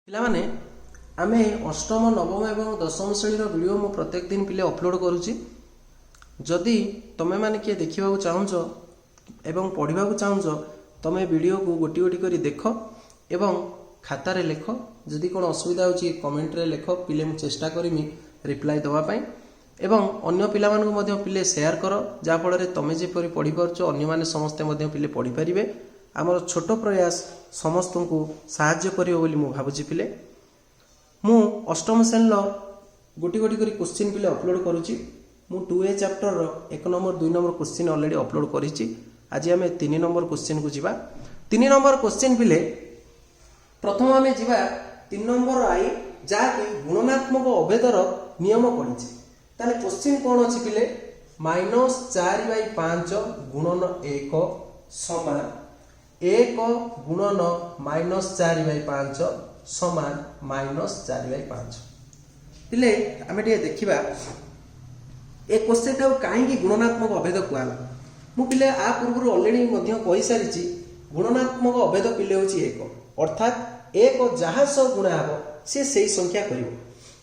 ପିଲାମାନେ, ଆମେ ଅଷ୍ଟମ, ନବମ ଏବଂ ଦଶମ ଶ୍ରେଣୀର ଭିଡ଼ିଓ ମୁଁ ପ୍ରତ୍ୟେକ ଦିନ ପିଲେ ଅପଲୋଡ଼ କରୁଛି। ଯଦି ତୁମେମାନେ କିଏ ଦେଖିବାକୁ ଚାହୁଁଛ ଏବଂ ପଢ଼ିବାକୁ ଚାହୁଁଛ, ତୁମେ ଭିଡ଼ିଓକୁ ଗୋଟି ଗୋଟି କରି ଦେଖ ଏବଂ ଖାତାରେ ଲେଖ। ଯଦି କ'ଣ ଅସୁବିଧା ହେଉଛି, କମେଣ୍ଟରେ ଲେଖ ପିଲେ, ମୁଁ ଚେଷ୍ଟା କରିମି ରିପ୍ଲାଏ ଦେବା ପାଇଁ। ଏବଂ ଅନ୍ୟ ପିଲାମାନଙ୍କୁ ମଧ୍ୟ ପିଲେ ସେୟାର କର, ଯାହାଫଳରେ ତୁମେ ଯେପରି ପଢ଼ିପାରୁଛ, ଅନ୍ୟମାନେ ସମସ୍ତେ ମଧ୍ୟ ପିଲେ ପଢ଼ିପାରିବେ। ଆମର ଛୋଟ ପ୍ରୟାସ ସମସ୍ତଙ୍କୁ ସାହାଯ୍ୟ କରିବ ବୋଲି ମୁଁ ଭାବୁଛି। ପିଲେ, ମୁଁ ଅଷ୍ଟମ ଶ୍ରେଣୀର ଗୋଟି ଗୋଟି କରି କୋଶ୍ଚିନ୍ ପିଲେ ଅପଲୋଡ଼ କରୁଛି। ମୁଁ 2A ଚାପ୍ଟରର 1 number, 2 number question already upload କରିଛି। ଆଜି ଆମେ 3 ନମ୍ବର କୋଶ୍ଚିନ୍କୁ ଯିବା। 3 ନମ୍ବର କୋଶ୍ଚିନ୍ ପିଲେ, ପ୍ରଥମ ଆମେ ଯିବା 3 ନମ୍ବର I, ଯାହାକି ଗୁଣନାତ୍ମକ ଅଭେଦର ନିୟମ ପଡ଼ିଛି। ତାହେଲେ କୋଶ୍ଚିନ୍ କ'ଣ ଅଛି ପିଲେ? -4/5 ଗୁଣନ 1 ସମାନ 1 ଗୁଣନ -4/5 ସମାନ -4/5। ପିଲେ, ଆମେ ଟିକେ ଦେଖିବା ଏ କୋଶ୍ଚିନ୍ଟାକୁ କାହିଁକି ଗୁଣନାତ୍ମକ ଅଭେଦ କୁହାଗଲା। ମୁଁ ପିଲେ ଆ ପୂର୍ବରୁ ଅଲରେଡ଼ି ମଧ୍ୟ କହିସାରିଛି, ଗୁଣନାତ୍ମକ ଅଭେଦ ପିଲେ ହେଉଛି 1। ଅର୍ଥାତ୍ 1 ଯାହା ସହ ଗୁଣା ହେବ, ସେ ସେଇ ସଂଖ୍ୟା କରିବ।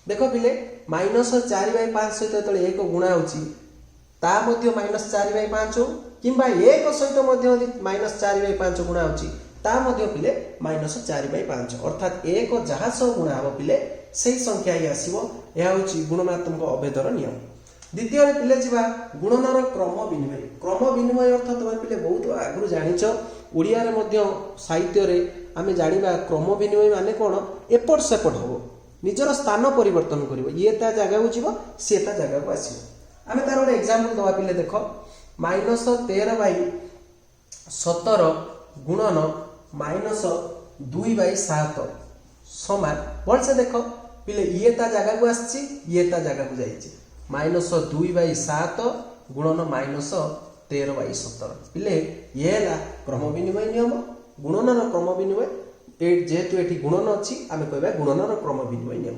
ଦେଖ ପିଲେ, -4/5 ସହିତ ଯେତେବେଳେ 1 ଗୁଣା ହେଉଛି, ତା ମଧ୍ୟ -4/5 ହଉ, କିମ୍ବା 1 ସହିତ ମଧ୍ୟ ଯଦି -4/5 ଗୁଣା ହେଉଛି, ତା ମଧ୍ୟ ପିଲେ -4/5। ଅର୍ଥାତ୍ 1 ଯାହା ସହ ଗୁଣା ହେବ ପିଲେ, ସେଇ ସଂଖ୍ୟା ହିଁ ଆସିବ। ଏହା ହେଉଛି ଗୁଣନାତ୍ମକ ଅଭେଦର ନିୟମ। ଦ୍ୱିତୀୟରେ ପିଲେ ଯିବା ଗୁଣନର କ୍ରମ ବିନିମୟ। କ୍ରମ ବିନିମୟ ଅର୍ଥ ତୁମେ ପିଲେ ବହୁତ ଆଗରୁ ଜାଣିଛ। ଓଡ଼ିଆରେ ମଧ୍ୟ ସାହିତ୍ୟରେ ଆମେ ଜାଣିବା କ୍ରମ ବିନିମୟ ମାନେ କ'ଣ। ଏପଟ ସେପଟ ହେବ, ନିଜର ସ୍ଥାନ ପରିବର୍ତ୍ତନ କରିବ। ଇଏ ତା ଜାଗାକୁ ଯିବ, ସିଏ ତା ଜାଗାକୁ ଆସିବ। ଆମେ ତାର ଗୋଟେ ଏକ୍ଜାମ୍ପଲ ଦେବା ପିଲେ। ଦେଖ, -13/17 ଗୁଣନ -2/7 ସମାନ। ଭଲସେ ଦେଖ ପିଲେ, ଇଏ ତା ଜାଗାକୁ ଆସିଛି, ଇଏ ତା ଜାଗାକୁ ଯାଇଛି। -2/7 ଗୁଣନ -13/17। ପିଲେ, ଇଏ ହେଲା କ୍ରମ ବିନିମୟ ନିୟମ, ଗୁଣନର କ୍ରମ ବିନିମୟ। ଯେହେତୁ ଏଠି ଗୁଣନ ଅଛି, ଆମେ କହିବା ଗୁଣନର କ୍ରମ ବିନିମୟ ନିୟମ।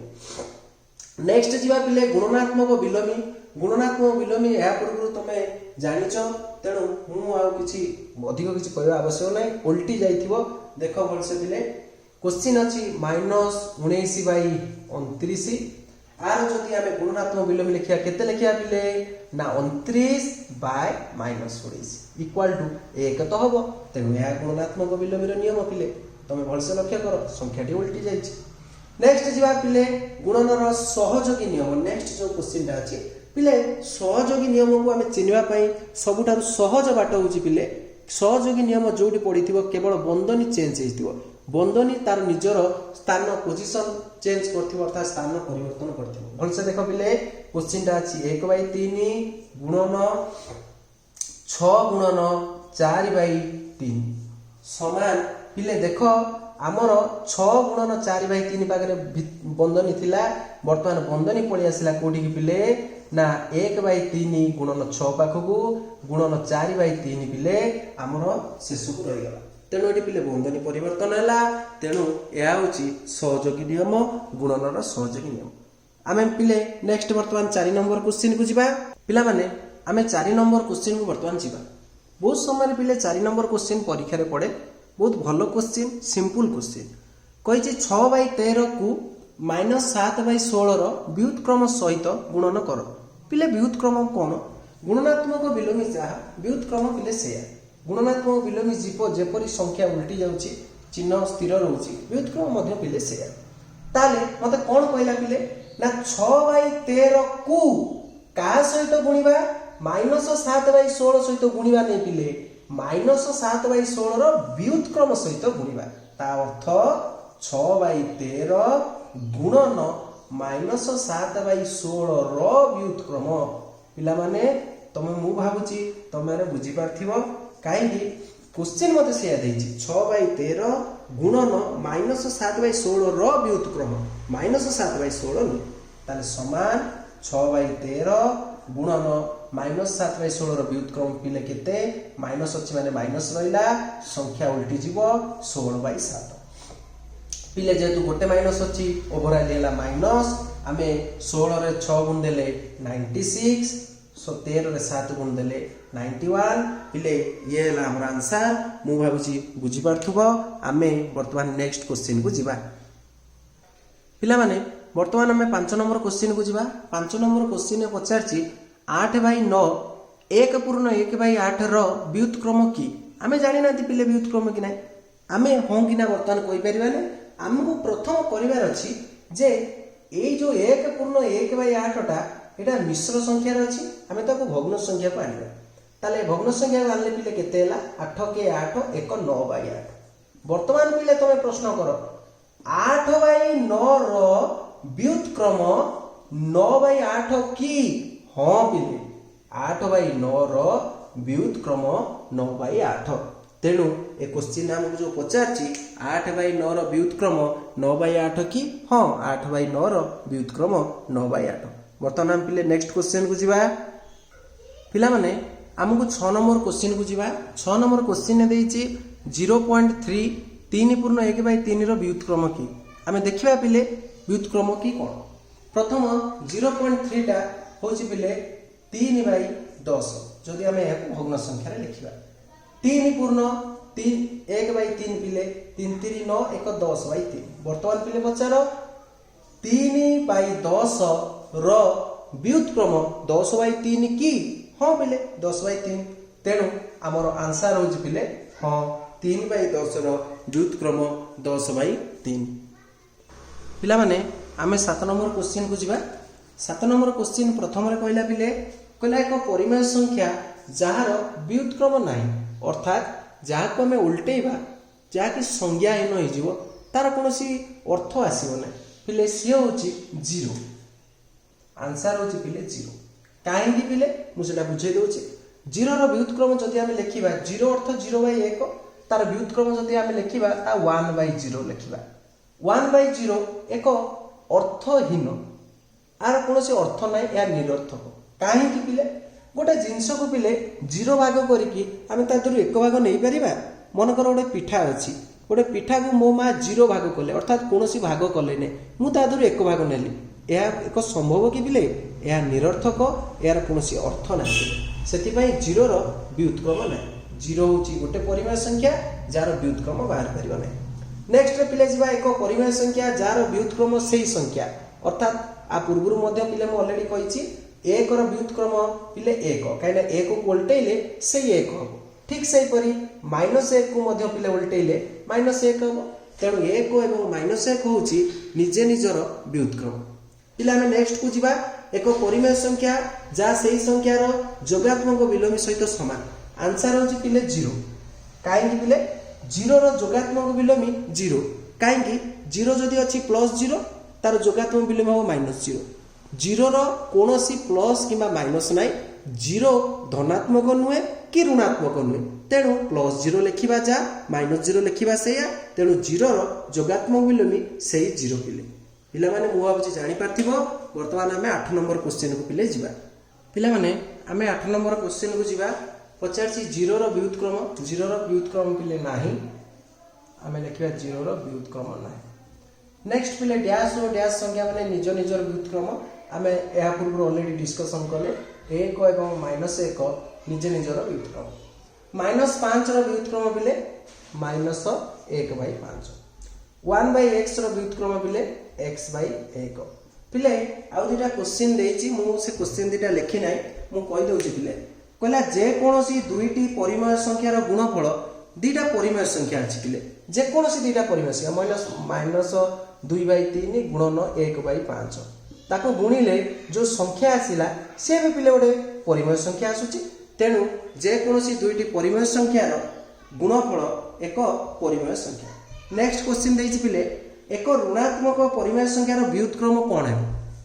ନେକ୍ସଟ ଯିବା ପିଲେ ଗୁଣନାତ୍ମକ ବିଲୋମୀ। ଗୁଣନାତ୍ମକ ବିଲୋମୀ ଏହା ପୂର୍ବରୁ ତମେ ଜାଣିଛ, ତେଣୁ ମୁଁ ଆଉ କିଛି ଅଧିକ କିଛି କହିବା ଆବଶ୍ୟକ ନାହିଁ। ଓଲଟି ଯାଇଥିବ। ଦେଖ ଭଲସେ ପିଲେ, କୋଶ୍ଚିନ୍ ଅଛି -19/29। ଆର ଯଦି ଆମେ ଗୁଣନାତ୍ମକ ବିଲୋମୀ ଲେଖିବା, କେତେ ଲେଖିବା ପିଲେ? ନା, 29 ବାଇ -19 ଇକ୍ୱାଲ ଟୁ 1 ତ ହବ। ତେଣୁ ଏହା ଗୁଣନାତ୍ମକ ବିଲୋମୀର ନିୟମ। ପିଲେ, ତମେ ଭଲସେ ଲକ୍ଷ୍ୟ କର, ସଂଖ୍ୟାଟି ଓଲଟି ଯାଇଛି। ନେକ୍ସଟ ଯିବା ପିଲେ ଗୁଣନର ସହଯୋଗୀ ନିୟମ। ନେକ୍ସଟ ଯୋଉ କୋଶ୍ଚିନ୍ଟା ଅଛି ପିଲେ, ସହଯୋଗୀ ନିୟମକୁ ଆମେ ଚିହ୍ନିବା ପାଇଁ ସବୁଠାରୁ ସହଜ ବାଟ ହେଉଛି ପିଲେ, ସହଯୋଗୀ ନିୟମ ଯୋଉଠି ପଡ଼ିଥିବ, କେବଳ ବନ୍ଧନୀ ଚେଞ୍ଜ ହେଇଥିବ। ବନ୍ଧନୀ ତାର ନିଜର ସ୍ଥାନ, ପୋଜିସନ ଚେଞ୍ଜ କରିଥିବ, ଅର୍ଥାତ୍ ସ୍ଥାନ ପରିବର୍ତ୍ତନ କରିଥିବ। ଭଲସେ ଦେଖ ପିଲେ, କୋଶ୍ଚିନ୍ଟା ଅଛି 1/3 ଗୁଣନ 6 ଗୁଣନ 4/3 ସମାନ। ପିଲେ ଦେଖ, ଆମର 6 ଗୁଣନ 4/3 ପାଖରେ ବନ୍ଧନୀ ଥିଲା। ବର୍ତ୍ତମାନ ବନ୍ଧନୀ ପଳେଇ ଆସିଲା କୋଉଠିକି ପିଲେ? ନା, 1/3 ଗୁଣନ 6 ପାଖକୁ, ଗୁଣନ 4/3 ପିଲେ ଆମର ଶେଷକୁ ରହିଗଲା। ତେଣୁ ଏଠି ପିଲେ ବନ୍ଧନୀ ପରିବର୍ତ୍ତନ ହେଲା। ତେଣୁ ଏହା ହେଉଛି ସହଯୋଗୀ ନିୟମ, ଗୁଣନର ସହଯୋଗୀ ନିୟମ। ଆମେ ପିଲେ ନେକ୍ସଟ ବର୍ତ୍ତମାନ 4 ନମ୍ବର କୋଶ୍ଚିନ୍କୁ ଯିବା। ପିଲାମାନେ, ଆମେ 4 ନମ୍ବର କୋଶ୍ଚିନ୍କୁ ବର୍ତ୍ତମାନ ଯିବା। ବହୁତ ସମୟରେ ପିଲେ 4 ନମ୍ବର କୋଶ୍ଚିନ୍ ପରୀକ୍ଷାରେ ପଡ଼େ। ବହୁତ ଭଲ କୋଶ୍ଚିନ୍, ସିମ୍ପଲ କୋଶ୍ଚିନ୍। କହିଛି, 6/13କୁ -7/16ର ବ୍ୟୁତ୍କ୍ରମ ସହିତ ଗୁଣନ କର। ପିଲେ, ବ୍ୟୁତ୍କ୍ରମ କ'ଣ? ଗୁଣନାତ୍ମକ ବିଲୋମୀ ଯାହା, ବ୍ୟୁତ୍କ୍ରମ ପିଲେ ସେଇଆ। ଗୁଣନାତ୍ମକ ବିଲୋମୀ ଯିବ, ଯେପରି ସଂଖ୍ୟା ଉଲ୍ଟି ଯାଉଛି, ଚିହ୍ନ ସ୍ଥିର ରହୁଛି, ବ୍ୟୁତ୍କ୍ରମ ମଧ୍ୟ ପିଲେ ସେଇଆ। ତାହେଲେ ମତେ କ'ଣ କହିଲା ପିଲେ? ନା, 6/13କୁ କାହା ସହିତ ଗୁଣିବା? -7/16 ସହିତ ଗୁଣିବା ନେଇ ପିଲେ, -7/16ର ବ୍ୟୁତ୍କ୍ରମ ସହିତ ଗୁଣିବା। ତା ଅର୍ଥ 6/13 ଗୁଣନ -7/16ର ବ୍ୟୁତ୍କ୍ରମ। ପିଲାମାନେ, ତମେ ମୁଁ ଭାବୁଛି ତମେ ବୁଝିପାରିଥିବ, କାହିଁକି କୋଶ୍ଚିନ୍ ମତେ ସେଇଆ ଦେଇଛି, 6/13 ଗୁଣନ -7/16ର ବ୍ୟୁତ୍କ୍ରମ, -7/16 ନୁହେଁ। ତାହେଲେ ସମାନ 6/13 ଗୁଣନ -7/16ର ବ୍ୟୁତ୍କ୍ରମ ପିଲେ କେତେ? ମାଇନସ୍ ଅଛି ମାନେ ମାଇନସ୍ ରହିଲା, ସଂଖ୍ୟା ଉଲ୍ଟି ଯିବ, 16/7। ପିଲେ, ଯେହେତୁ ଗୋଟେ ମାଇନସ୍ ଅଛି, ଓଭରାଲି ହେଲା ମାଇନସ୍। ଆମେ 16ରେ 6 ଗୁଣ ଦେଲେ 96, 13ରେ 7 ଗୁଣ ଦେଲେ 91। ପିଲେ, ଇଏ ହେଲା ଆମର ଆନ୍ସାର। ମୁଁ ଭାବୁଛି ବୁଝିପାରୁଥିବ। ଆମେ ବର୍ତ୍ତମାନ ନେକ୍ସଟ କୋଶ୍ଚିନ୍କୁ ଯିବା। ପିଲାମାନେ, ବର୍ତ୍ତମାନ ଆମେ 5 ନମ୍ବର କୋଶ୍ଚିନ୍କୁ ଯିବା। 5 ନମ୍ବର କୋଶ୍ଚିନ୍ରେ ପଚାରିଛି, 8 ବାଇ 9 1.1 ବାଇ 8ର ବ୍ୟୁତ୍କ୍ରମ କି? ଆମେ ଜାଣିନାହାନ୍ତି ପିଲେ, ବ୍ୟୁତ୍କ୍ରମ କି ନାହିଁ। ଆମେ ହଁ କି ନା ବର୍ତ୍ତମାନ କହିପାରିବାନି। ଆମକୁ ପ୍ରଥମ କରିବାର ଅଛି ଯେ ଏଇ ଯେଉଁ 1.1 ବାଇ 8ଟା, ଏଇଟା ମିଶ୍ର ସଂଖ୍ୟାରେ ଅଛି, ଆମେ ତାକୁ ଭଗ୍ନ ସଂଖ୍ୟାକୁ ଆଣିବା। ତାହେଲେ ଭଗ୍ନ ସଂଖ୍ୟାକୁ ଆଣିଲେ ପିଲେ କେତେ ହେଲା? 8 କେ 8, 1, 9 ବାଇ 8। ବର୍ତ୍ତମାନ ପିଲେ ତମେ ପ୍ରଶ୍ନ କର, 8 ବାଇ 9ର ବ୍ୟୁତ୍କ୍ରମ 9 ବାଇ 8 କି? ହଁ ପିଲେ, 8 ବାଇ 9ର ବ୍ୟୁତ୍କ୍ରମ 9 ବାଇ 8। ତେଣୁ ଏ କୋଶ୍ଚିନ୍ ଆମକୁ ଯେଉଁ ପଚାରିଛି, 8 ବାଇ 9ର ବ୍ୟୁତ୍କ୍ରମ 9 ବାଇ 8 କି? ହଁ, 8 ବାଇ 9ର ବ୍ୟୁତ୍କ୍ରମ 9 ବାଇ 8। ବର୍ତ୍ତମାନ ଆମେ ପିଲେ ନେକ୍ସଟ କୋଶ୍ଚିନ୍କୁ ଯିବା। ପିଲାମାନେ, ଆମକୁ 6 ନମ୍ବର କୋଶ୍ଚିନ୍କୁ ଯିବା। 6 ନମ୍ବର କୋଶ୍ଚିନ୍ ଦେଇଛି, 0.3 3.1 ବାଇ 3ର ବ୍ୟୁତ୍କ୍ରମ କି? ଆମେ ଦେଖିବା ପିଲେ, ବ୍ୟୁତ୍କ୍ରମ କି କ'ଣ। ପ୍ରଥମ 0.3ଟା ହେଉଛି ପିଲେ 3 ବାଇ 10। ଯଦି ଆମେ ଏହାକୁ ଭଗ୍ନ ସଂଖ୍ୟାରେ ଲେଖିବା, 3.31 ବାଇ 3 ପିଲେ, 3 3 9, 1, 10 ବାଇ 3। ବର୍ତ୍ତମାନ ପିଲେ ପଚାର, 3 ବାଇ 10ର ବ୍ୟୁତ୍କ୍ରମ 10 ବାଇ 3 କି? ହଁ ପିଲେ, 10 ବାଇ 3। ତେଣୁ ଆମର ଆନ୍ସର ହେଉଛି ପିଲେ ହଁ, 3 ବାଇ 10ର ବ୍ୟୁତ୍କ୍ରମ 10 ବାଇ 3। ପିଲାମାନେ, ଆମେ 7 ନମ୍ବର କୋଶ୍ଚିନ୍କୁ ଯିବା। 7 ନମ୍ବର କୋଶ୍ଚିନ୍ ପ୍ରଥମରେ କହିଲା ପିଲେ, କହିଲା ଏକ ପରିମେୟ ସଂଖ୍ୟା ଯାହାର ବ୍ୟୁତ୍କ୍ରମ ନାହିଁ, ଅର୍ଥାତ୍ ଯାହାକୁ ଆମେ ଓଲଟେଇବା ଯାହାକି ସଂଜ୍ଞାହୀନ ହେଇଯିବ, ତାର କୌଣସି ଅର୍ଥ ଆସିବ ନାହିଁ ପିଲେ, ସିଏ ହେଉଛି ଜିରୋ। ଆନ୍ସର ହେଉଛି ପିଲେ ଜିରୋ। କାହିଁକି ପିଲେ, ମୁଁ ସେଟା ବୁଝେଇ ଦେଉଛି। ଜିରୋର ବ୍ୟୁତ୍କ୍ରମ ଯଦି ଆମେ ଲେଖିବା, ଜିରୋ ଅର୍ଥ 0 ବାଇ 1। ତାର ବ୍ୟୁତ୍କ୍ରମ ଯଦି ଆମେ ଲେଖିବା, ତା 1 ବାଇ 0 ଲେଖିବା। 1 ବାଇ 0 ଏକ ଅର୍ଥହୀନ, ଆର କୌଣସି ଅର୍ଥ ନାହିଁ, ଏହା ନିରର୍ଥକ। କାହିଁକି ପିଲେ? ଗୋଟେ ଜିନିଷକୁ ପିଲେ ଜିରୋ ଭାଗ କରିକି ଆମେ ତା ଦେହରୁ ଏକ ଭାଗ ନେଇପାରିବା? ମନେକର ଗୋଟେ ପିଠା ଅଛି। ଗୋଟେ ପିଠାକୁ ମୋ ମା ଜିରୋ ଭାଗ କଲେ, ଅର୍ଥାତ୍ କୌଣସି ଭାଗ କଲେ ନାହିଁ, ମୁଁ ତା ଦେହରୁ ଏକ ଭାଗ ନେଲି। ଏହା ଏକ ସମ୍ଭବ କି ପିଲେ? ଏହା ନିରର୍ଥକ, ଏହାର କୌଣସି ଅର୍ଥ ନାହିଁ ପିଲେ। ସେଥିପାଇଁ ଜିରୋର ବ୍ୟୁତ୍କ୍ରମ ନାହିଁ। ଜିରୋ ହେଉଛି ଗୋଟେ ପରିମେୟ ସଂଖ୍ୟା ଯାହାର ବ୍ୟୁତ୍କ୍ରମ ବାହାରି ପାରିବ ନାହିଁ। ନେକ୍ସଟ ପିଲେ ଯିବା, ଏକ ପରିମେୟ ସଂଖ୍ୟା ଯାହାର ବ୍ୟୁତ୍କ୍ରମ ସେଇ ସଂଖ୍ୟା। ଅର୍ଥାତ୍ ଆ ପୂର୍ବରୁ ମଧ୍ୟ ପିଲେ ମୁଁ ଅଲରେଡି କହିଛି, ଏକର ବ୍ୟୁତ୍କ୍ରମ ପିଲେ ଏକ, କାହିଁକିନା ଏକକୁ ଓଲଟେଇଲେ ସେଇ ଏକ ହବ। ଠିକ୍ ସେହିପରି ମାଇନସ୍ 1କୁ ମଧ୍ୟ ପିଲେ ଓଲଟେଇଲେ ମାଇନସ୍ 1 ହବ। ତେଣୁ ଏକ ଏବଂ ମାଇନସ୍ 1 ହେଉଛି ନିଜେ ନିଜର ବ୍ୟୁତ୍କ୍ରମ। ପିଲା, ଆମେ ନେକ୍ସଟକୁ ଯିବା। ଏକ ପରିମେୟ ସଂଖ୍ୟା ଯାହା ସେଇ ସଂଖ୍ୟାର ଯୋଗାତ୍ମକ ବିଲୋମୀ ସହିତ ସମାନ। ଆନ୍ସର ହେଉଛି ପିଲେ ଜିରୋ। କାହିଁକି ପିଲେ? ଜିରୋର ଯୋଗାତ୍ମକ ବିଲୋମୀ ଜିରୋ। କାହିଁକି? ଜିରୋ ଯଦି ଅଛି ପ୍ଲସ୍ ଜିରୋ, ତାର ଯୋଗାତ୍ମକ ବିଲୋମୀ ହେବ ମାଇନସ୍ ଜିରୋ। ଜିରୋର କୌଣସି ପ୍ଲସ୍ କିମ୍ବା ମାଇନସ୍ ନାହିଁ। ଜିରୋ ଧନାତ୍ମକ ନୁହେଁ କି ଋଣାତ୍ମକ ନୁହେଁ। ତେଣୁ ପ୍ଲସ୍ ଜିରୋ ଲେଖିବା ଯାହା, ମାଇନସ୍ ଜିରୋ ଲେଖିବା ସେଇଆ। ତେଣୁ ଜିରୋର ଯୋଗାତ୍ମକ ବିଲୋମୀ ସେଇ ଜିରୋ ପିଲେ। ପିଲାମାନେ, ମୁଁ ଭାବୁଛି ଜାଣିପାରିଥିବ। ବର୍ତ୍ତମାନ ଆମେ 8 ନମ୍ବର କୋଶ୍ଚିନ୍କୁ ପିଲେ ଯିବା। ପିଲାମାନେ, ଆମେ 8 ନମ୍ବର କୋଶ୍ଚିନ୍କୁ ଯିବା। ପଚାରିଛି ଜିରୋର ବ୍ୟୁତ୍କ୍ରମ। ଜିରୋର ବ୍ୟୁତ୍କ୍ରମ ପିଲେ ନାହିଁ। ଆମେ ଲେଖିବା ଜିରୋର ବ୍ୟୁତ୍କ୍ରମ ନାହିଁ। ନେକ୍ସଟ ପିଲେ, ଡ୍ୟାସ୍ ଓ ଡ୍ୟାସ୍ ସଂଖ୍ୟା ମାନେ ନିଜ ନିଜର ବ୍ୟୁତ୍କ୍ରମ। ଆମେ ଏହା ପୂର୍ବରୁ ଅଲରେଡି ଡିସ୍କସନ୍ କଲେ, ଏକ ଏବଂ ମାଇନସ୍ 1 ନିଜ ନିଜର ବ୍ୟୁତ୍କ୍ରମ। ମାଇନସ୍ 5ର ବ୍ୟୁତ୍କ୍ରମ ପିଲେ ମାଇନସ୍ 1 ବାଇ 5। 1 ବାଇ ଏକ୍ସର ବ୍ୟୁତ୍କ୍ରମ ପିଲେ ଏକ୍ସ ବାଇ 1। ପିଲେ, ଆଉ ଦୁଇଟା କୋଶ୍ଚିନ୍ ଦେଇଛି, ମୁଁ ସେ କୋଶ୍ଚିନ୍ ଦୁଇଟା ଲେଖି ନାହିଁ, ମୁଁ କହିଦେଉଛି ପିଲେ। କହିଲା ଯେକୌଣସି ଦୁଇଟି ପରିମେୟ ସଂଖ୍ୟାର ଗୁଣଫଳ। ଦୁଇଟା ପରିମେୟ ସଂଖ୍ୟା ଅଛି ପିଲେ, ଯେକୌଣସି ଦୁଇଟା ପରିମେୟ ସଂଖ୍ୟା ମାଇନସ୍ 2 ବାଇ 3 ଗୁଣନ 1 ବାଇ 5, ତାକୁ ଗୁଣିଲେ ଯେଉଁ ସଂଖ୍ୟା ଆସିଲା, ସେ ବି ପିଲେ ଗୋଟେ ପରିମେୟ ସଂଖ୍ୟା ଆସୁଛି। ତେଣୁ ଯେକୌଣସି ଦୁଇଟି ପରିମେୟ ସଂଖ୍ୟାର ଗୁଣଫଳ ଏକ ପରିମେୟ ସଂଖ୍ୟା। ନେକ୍ସଟ କ୍ୱେଶ୍ଚିନ୍ ଦେଇଛି ପିଲେ, ଏକ ଋଣାତ୍ମକ ପରିମେୟ ସଂଖ୍ୟାର ବ୍ୟୁତ୍କ୍ରମ କ'ଣ ହେବ?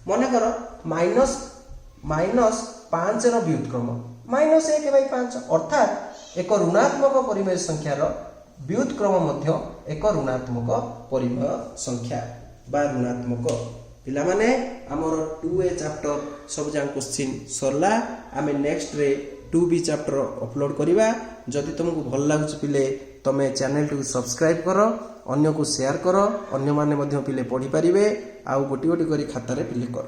ମନେକର ମାଇନସ୍ 5ର ବ୍ୟୁତ୍କ୍ରମ ମାଇନସ୍ 1 ବାଇ 5। ଅର୍ଥାତ୍ ଏକ ଋଣାତ୍ମକ ପରିମେୟ ସଂଖ୍ୟାର ବ୍ୟୁତ୍କ୍ରମ ମଧ୍ୟ ଏକ ଋଣାତ୍ମକ ପରିମେୟ ସଂଖ୍ୟା ବା ଋଣାତ୍ମକ। ପିଲାମାନେ, ଆମର 2ଏ ଚାପ୍ଟର ସବୁଯାକ କୋଶ୍ଚିନ୍ ସରିଲା। ଆମେ ନେକ୍ସଟରେ 2ବି ଚାପ୍ଟର ଅପଲୋଡ଼ କରିବା। ଯଦି ତୁମକୁ ଭଲ ଲାଗୁଛି ପିଲେ, ତୁମେ ଚ୍ୟାନେଲଟିକୁ ସବସ୍କ୍ରାଇବ୍ କର, ଅନ୍ୟକୁ ସେୟାର କର, ଅନ୍ୟମାନେ ମଧ୍ୟ ପିଲେ ପଢ଼ିପାରିବେ। ଆଉ ଗୋଟି ଗୋଟି କରି ଖାତାରେ ପିଲେ କର।